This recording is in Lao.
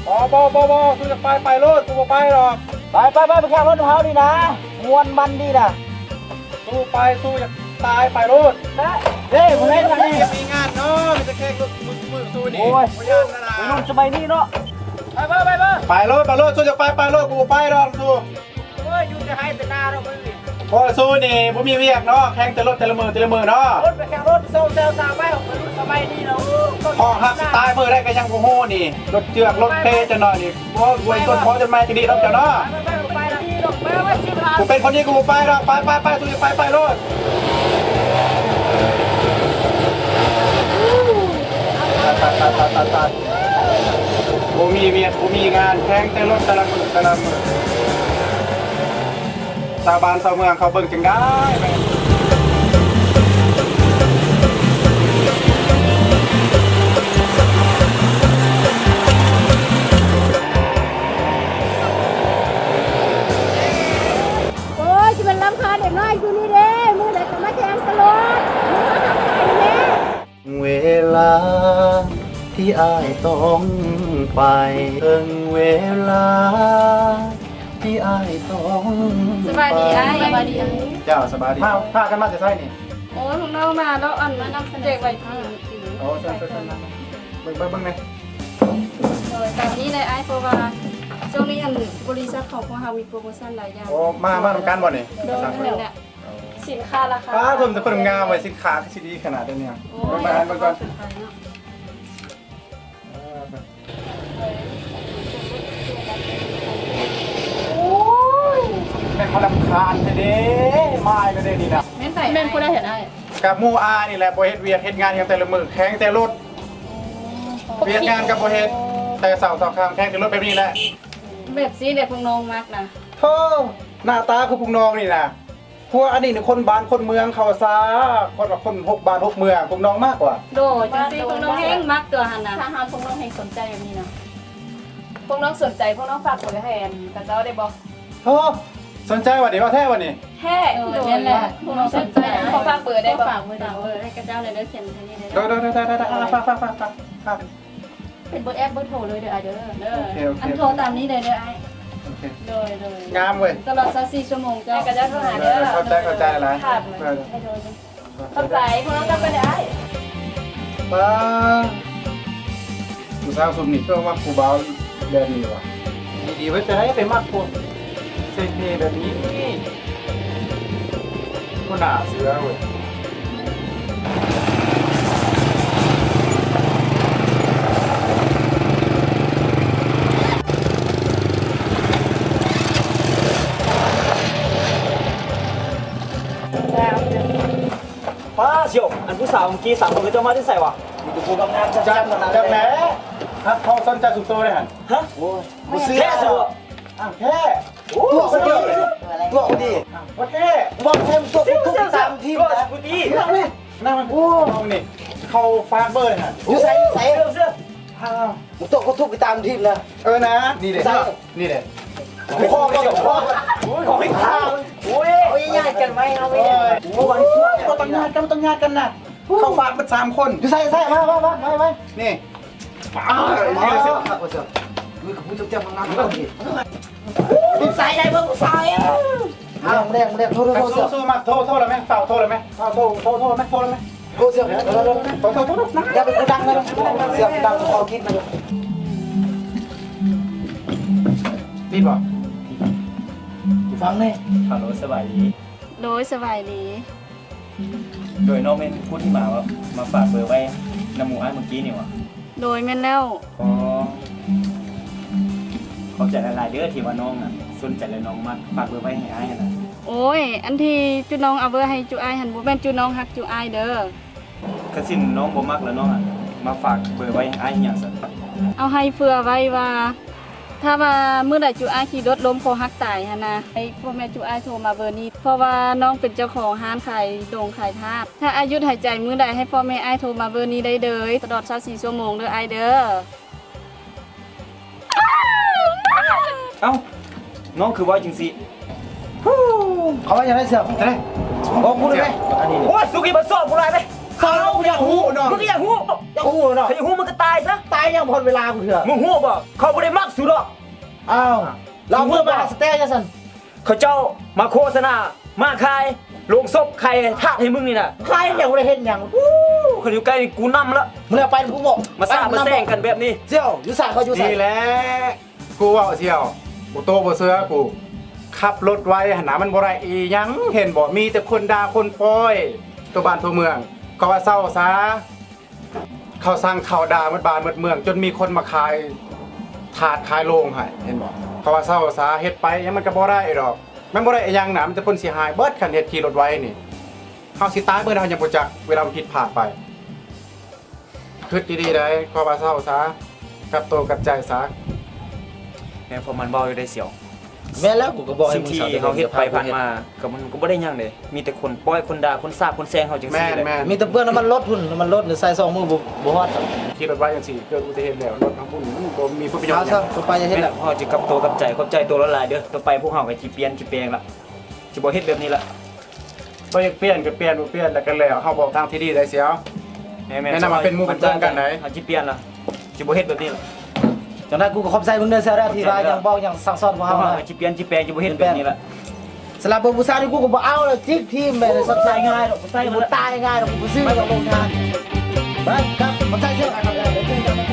ບໍ່ ບໍ່ ບໍ່ ບໍ່ ສູ້ຢາກໄປ ໄປໂລດ ກູບໍ່ໄປດອກ. ໄປ ໄປ ໄປ ໄປແຂ່ງລົດນຳເຮົານີ້ນະ ມ່ວນມັນດີນະ. ສູ້ໄປ ສູ້ຢາກຕາຍ ໄປໂລດ. ເດ້ ຜູ້ໃດທາງນີ້ ມີງານເນາະ ມີແຕ່ແຂ່ງລົດມື້ ມື້ ສູ້ນີ້. ໂອ້ຍ ບໍ່ຢ້ານນະ ໄວລຸ້ນສະໄໝນີ້ເນາະ. ໄປ ໄປ ໄປ ໄປ ໄປໂລດ ໄປໂລດ ສູ້ຢາກໄປ ໄປໂລດ ກູບໍ່ໄປດອກ ສູ້. ໂອ້ຍ ຢູ່ແຕ່ໄຮ່ແຕ່ນາເນາະ ມື້ນີ້. ໂອ້ຍ ສູ້ນີ້ບໍ່ມີວຽກເນາະ ແຂ່ງແຕ່ລົດແຕ່ລະມື້ ແຕ່ລະມື້ເນາະ. ລົດໄປແຂ່ງລົດ ເຊົາແຊວຊາວໄປ ອອກໄປລຸ້ນສະໄໝນີ້ເນາະ. ຂອງຮັກສະຕາຍມື້ໃດກໍຍັງບໍ່ຮູ້ນີ້ ລົດເຈືອກ ລົດເພ ຈັກໜ້ອຍນີ້. ໂອ້ຍ ໂອ້ຍ ຕົ້ນພໍຕົ້ນໄມ້ກໍດີດອກເຈົ້າເນາະ. ໄປ ໄປ ໄປ ໄປ ໄປ ໄປ ບໍ່ເປັນຄົນດີກໍບໍ່ໄປດອກ. ໄປ ໄປ ໄປ ສູ້ໄປ ໄປໂລດ. ຕາຍ ຕາຍ ຕາຍ ຕາຍ ຕາຍ ຕາຍ. ບໍ່ມີວຽກ ບໍ່ມີງານ ແຂ່ງແຕ່ລົດແຕ່ລະມື້ ແຕ່ລະມື້. ຊາວບ້ານຊາວເມືອງເຂົາເບິ່ງຈັ່ງໃດ. ໂອ້ຍ ຊິແມ່ນລຳຄານເດັກນ້ອຍຢູ່ນີ້ເດ້ ມື້ໃດກໍມາແຂ່ງຕະຫຼອດ ເວລາທີ່ອ້າຍຕ້ອງໄປ ເຖິງເວລາທີ່ອ້າຍຕ້ອງໄປ. ສະບາຍດີອ້າຍ. ສະບາຍດີອ້າຍ. ເຈົ້າ ສະບາຍດີ. ພາ ພາກັນມາແຕ່ໃສນີ້? ໂອ້ຍ ພວກນ້ອງມາເນາະ ອັນ ມານຳແຈກໄວທີ. ໂອ້ ເຊີນ ເຊີນ ເຊີນ ເບິ່ງ ເບິ່ງ ເບິ່ງແດ່. ໂດຍ ຕາມນີ້ແຫຼະອ້າຍ ເພາະວ່າຊ່ວງນີ້ ອັນ ບໍລິສັດຂອງພວກເຮົາມີໂປຣໂມຊັນຫຼາຍຢ່າງ. ໂອ້ ມາ ມານຳກັນບໍ່ນີ້? ໂດຍ ແມ່ນແຫຼະ. ສິນຄ້າລາຄາ ປ້າ ເພິ່ນແຕ່ຄົນງາມເວີຍ ສິນຄ້າຄືຊິດີຂະໜາດນີ້. ໂອ້ຍ ເບິ່ງກ່ອນ ເບິ່ງກ່ອນ. ໂອ້ຍ ແມ່ນເຂົາລຳຄານແທ້ເດ້ ມາອີກແລ້ວເດ້ນີ້ນະ. ແມ່ນໃຜ? ແມ່ນຜູ້ໃດຫັ້ນອ້າຍ? ກັບໝູ່ອ້າຍນີ້ແຫຼະ ບໍ່ເຮັດວຽກເຮັດງານຫຍັງແຕ່ລະມື້ ແຂ່ງແຕ່ລົດ. ໂອ້ ວຽກງານກໍບໍ່ເຮັດ ແຕ່ເຊົ້າເທົ່າຄ່ຳ ແຂ່ງແຕ່ລົດແບບນີ້ແຫຼະ. ແບບຊີ້ແຫຼະພວກນ້ອງມັກນະ. ໂທ້ ໜ້າຕາຄືພວກນ້ອງນີ້ນະ. ພວກອັນນີ້ນີ້ຄົນບ້ານຄົນເມືອງເຂົາຊາ ຄົນວ່າຄົນຫົກບ້ານຫົກເມືອງ ພວກນ້ອງມັກວ່າ. ໂດຍ ຈັ່ງຊີ້ພວກນ້ອງແຮ່ງມັກຕົວຫັ້ນນະ. ຖ້າຫາກພວກນ້ອງແຮ່ງສົນໃຈແບບນີ້ນະ ພວກນ້ອງສົນໃຈ ພວກນ້ອງຝາກເບີໃຫ້ອັນເຂົາເຈົ້າໄດ້ບໍ່? ໂອ້ ສົນໃຈວ່ານີ້ ວ່າແທ້ວ່ານີ້? ແທ້. ໂດຍ ແມ່ນແຫຼະ ພວກນ້ອງສົນໃຈ. ຂໍຝາກເບີໄດ້ບໍ່? ຝາກເບີ ຝາກເບີໃຫ້ເຂົາເຈົ້າແດ່ເດີ ຂຽນໃຫ້ນີ້ແດ່. ໂດຍ ໂດຍ ໂດຍ ຝາກ ຝາກ ຝາກ ຝາກ ຝາກ. ເປັນເບີແອັບເບີໂທເລີຍເດີອ້າຍເດີ. ໂອເຄ ໂອເຄ ອັນໂທຕາມນີ້ເດີ ເດີອ້າຍ. ໂອເຄ ໂດຍ ໂດຍ ງາມເວີຍ ຕະຫຼອດຊາວສີ່ຊົ່ວໂມງເຈົ້າ. ເອີ ຂອບໃຈ ຂອບໃຈຫຼາຍ. ໂດຍ ໂດຍ ໂດຍ ຂອບໃຈ ພວກເຮົາກັບໄປເດີອ້າຍ. ປ້າ ຜູ້ສາວຊຸມນີ້ຄືວ່າມັກຜູ້ບ່າວແບບນີ້ຫວາ? ດີໆ ເຮັດຈັ່ງໃດໄປມັກພວກເສເພແບບນີ້? ບໍ່ໜ້າເຊື່ອເວີຍ. ປ້າ ສ່ຽວ ອັນຜູ້ສາວເມື່ອກີ້ສາມຄົນ ເຂົາເຈົ້າມາແຕ່ໃສຫວາ? ມີແຕ່ຜູ້ງາມໆ ງາມໆ ທັງນັ້ນ. ເຂົາສົນໃຈຊຸມໂຕເດ້ຫັ້ນ. ຮະ? ໂອ້ຍ ບໍ່ເຊື່ອ. ແທ້ຊິບໍ່? ອ້າວ ແທ້. ຕົວະບໍ່ດີ ຕົວະບໍ່ດີ. ບໍ່ແທ້ ບໍ່ແທ້. ຕົວະບໍ່ຖືກຕາມທີມນະ. ນັ່ງນີ້ ນັ່ງນີ້. ໂອ້ ເຮົານີ້ ເຂົາຝາກເບີຫັ້ນ. ຢູ່ໃສ ຢູ່ໃສ? ອ້າວ ຕົວະບໍ່ຖືກຕາມທີມນະ. ເອີນະ ນີ້ເດ້ ນີ້ເດ້. ໂອ້ຍ ເຂົາຍາດກັນໄວ້ເຮົາ. ໂອ້ຍ ບໍ່ຕ້ອງຍາດກັນ ບໍ່ຕ້ອງຍາດກັນນະ. ເຂົາຝາກເບິດສາມຄົນ. ຢູ່ໃສ ໃສ ມາ ມາ ມາ ໄປ ໄປ ນີ້. ອ້າວ ມາ ເຊື່ອ ເຊື່ອ ເຊື່ອ. ເຮີ້ຍ ກັບຜູ້ເຈົ້າ ເຈົ້າມາງານເຮົານີ້. ໃສ່ໄດ້ເບິ່ງຜູ້ຊາຍ. ແລງ ແລງ ແລງ ໂທ ໂທ ໂທ ໂທ ມາ ໂທ ໂທແລ້ວແມ່ ເຝົ້າໂທແລ້ວແມ່ ເຝົ້າໂທ ໂທ ໂທແມ່ ໂທແລ້ວແມ່. ໂທ ເຊື່ອ ເອີ ໂທ ໂທ ໂທ ໂທ ນະ ຢ່າເປັນຜູ້ດັງເດີ ເຊື່ອ ຜູ້ດັງ ເຂົາຄິດນະ. ນີ້ບໍ່ ຟັງແດ່. ຮັລໂຫຼ ສະບາຍດີ. ໂດຍ ສະບາຍດີ. ໂດຍ ນ້ອງແມ່ນຜູ້ທີ່ມາ ມາຝາກເບີໄວ້ນຳໝູ່ອ້າຍມື້ກີ້ນີ້ຫວາ? ໂດຍ ແມ່ນແລ້ວ. ອໍ ຂອບໃຈຫຼາຍໆເດີ ທີ່ວ່ານ້ອງນັ້ນສົນໃຈ ແລະ ນ້ອງມັກ ຝາກເບີໄວ້ໃຫ້ອ້າຍຫັ້ນນະ. ໂອ້ຍ ອັນທີ່ຈຸນ້ອງເອົາເບີໃຫ້ຈຸອ້າຍຫັ້ນ ບໍ່ແມ່ນຈຸນ້ອງຮັກຈຸອ້າຍເດີ. ຄັນຊິນ້ອງບໍ່ມັກ ແລ້ວນ້ອງມາຝາກເບີໄວ້ໃຫ້ອ້າຍເຮັດຫຍັງຊັ້ນ? ເອົາໃຫ້ເພື່ອໄວ້ວ່າ ຖ້າວ່າມື້ໃດຈຸອ້າຍຂີ່ລົດລົ້ມຄໍຫັກຕາຍຫັ້ນນະ ໃຫ້ພໍ່ແມ່ຈຸອ້າຍໂທມາເບີນີ້ ເພາະວ່ານ້ອງເປັນເຈົ້າຂອງຮ້ານຂາຍດົງຂາຍທາດ. ຖ້າອ້າຍຢຸດຫາຍໃຈມື້ໃດ ໃຫ້ພໍ່ແມ່ອ້າຍໂທມາເບີນີ້ໄດ້ເດີ ຕະຫຼອດຊາວສີ່ຊົ່ວໂມງເດີອ້າຍເດີ. ເອົ້າ ນ້ອງຄືເວົ້າຈັ່ງຊີ້? ເຂົາວ່າຈັ່ງໃດເສືອ? ໂອ້ ກູໄດ້. ໂອ້ຍ ສຸກີ້ ມາສອບກູຫຼາຍເລີຍ. ເຂົາ ກູຢາກຮູ້ເນາະ ກູຢາກຮູ້. ບໍ່ຮູ້ເນາະ. ຄັນຢາກຮູ້ມຶງກໍຕາຍຊະ. ຕາຍຍັງບໍ່ຮອດເວລາກູເທື່ອ. ມຶງຮູ້ບໍ່? ເຂົາບໍ່ໄດ້ມັກສູດອກ. ອ້າວ ລາວເມືອມາຫາສະແຕງຈັ່ງຊັ້ນ. ເຂົາເຈົ້າມາໂຄສະນາ ມາຂາຍໂລງສົບ ຂາຍທາດໃຫ້ມຶງນີ້ນະ. ຂາຍຫຍັງ? ບໍ່ໄດ້ເຮັດຫຍັງ. ອູ້ ຄັນຢູ່ໃກ້ນີ້ກູນຳລະ. ເມື່ອໄປນຳກູບໍ. ມາສາມາແຊ່ງກັນແບບນີ້. ສ່ຽວ ຢູ່ໃສ? ເຂົາຢູ່ໃສ? ນີ້ແຫຼະ ກູເວົ້າສ່ຽວ ບໍ່ໂຕບໍ່ເຊື່ອກູ. ຂັບລົດໄວຫັ້ນນະ ມັນບໍ່ໄດ້ອີ່ຫຍັງ ເຫັນບໍ່? ມີແຕ່ຄົນດ່າຄົນປ້ອຍທົ່ວບ້ານທົ່ວເມືອງ. ເຂົາວ່າເຊົາຊາ ເຂົາສັ່ງເຂົ້າດ່າໝົດບ້ານໝົດເມືອງ ຈົນມີຄົນມາຂາຍທາດຂາຍໂລງໃຫ້ ເຫັນບໍ່? ເຂົາວ່າເຊົາຊາ ເຮັດໄປຫຍັງມັນກໍບໍ່ໄດ້ດອກ. ມັນບໍ່ໄດ້ອີ່ຫຍັງນະ ມີແຕ່ຜົນເສຍຫາຍເບິດ ຄັນເຮັດຂີ່ລົດໄວນີ້. ເຮົາຊິຕາຍເມື່ອໃດເຮົາຍັງບໍ່ຈັກ ເວລາມັນຜິດພາດໄປ. ຄິດດີໆໄດ໋ ເຂົາວ່າເຊົາຊາ ກັບໂຕກັບໃຈຊາ. ແມ່ນ ເພາະມັນເວົ້າຢູ່ໄດ໋ສ່ຽວ. ແມ່ນແລ້ວ ກູກໍບອກໃຫ້ມຶງເຊົາ. ສິ່ງທີ່ເຮົາເຮັດໄປຜ່ານມາ ກໍມັນກໍບໍ່ໄດ້ຫຍັງເດ້ ມີແຕ່ຄົນປ້ອຍຄົນດ່າຄົນສາບຄົນແຊ່ງເຮົາຈັ່ງຊີ້ແຫຼະ. ແມ່ນໆ ມີແຕ່ເປື້ອນນ້ຳມັນລົດພຸ້ນ ນ້ຳມັນລົດໃສ່ສອງມື້ບໍ່ ບໍ່ຮອດ. ຂີ່ລົດໄວຈັ່ງຊີ້ ເກີດອຸບັດຕິເຫດແລ້ວ ລົດທັງພຸ້ນມັນບໍ່ມີຜົນປະໂຫຍດຫຍັງ. ຕໍ່ໄປຢ່າເຮັດແລ້ວ. ເຮົາຈະກັບໂຕກັບໃຈ ຂອບໃຈໂຕຫຼາຍໆເດີ. ຕໍ່ໄປພວກເຮົາກໍຊິປ່ຽນ ຊິແປງລະ ຊິບໍ່ເຮັດແບບນີ້ລະ. ບໍ່ຢາກປ່ຽນກໍປ່ຽນ ບໍ່ປ່ຽນແລ້ວກໍແລ້ວ. ເຮົາບອກທາງທີ່ດີໄດ໋ສ່ຽວ. ແມ່ນໆ ແນະນຳວ່າເປັນໝູ່ເປັນເພື່ອນກັນໄດ໋. ເຮົາຊິປ່ຽນລະ ຊິບໍ່ເຮັດແບບນີ້ລະ. ຈັ່ງໃດກູກໍຂອບໃຈມຶງເດີສ່ຽວເດີ ທີ່ວ່າຍັງບອກ ຍັງສັ່ງສອນພວກເຮົາ. ຊິປ່ຽນ ຊິແປງ ຊິບໍ່ເຮັດແບບນີ້ລະ. ສຳລັບເບິ່ງຜູ້ຊາຍນີ້ ກູກໍບໍ່ເອົາລະ ຈິກທີມແມ່ນ ສັບສາຍງ່າຍດອກ ບໍ່ໃສ່ ບໍ່ຕາຍງ່າຍດອກ ກູບໍ່ຊື້ດອກໂລງງານ. ໄປຄັບ ຂອບໃຈສ່ຽວ.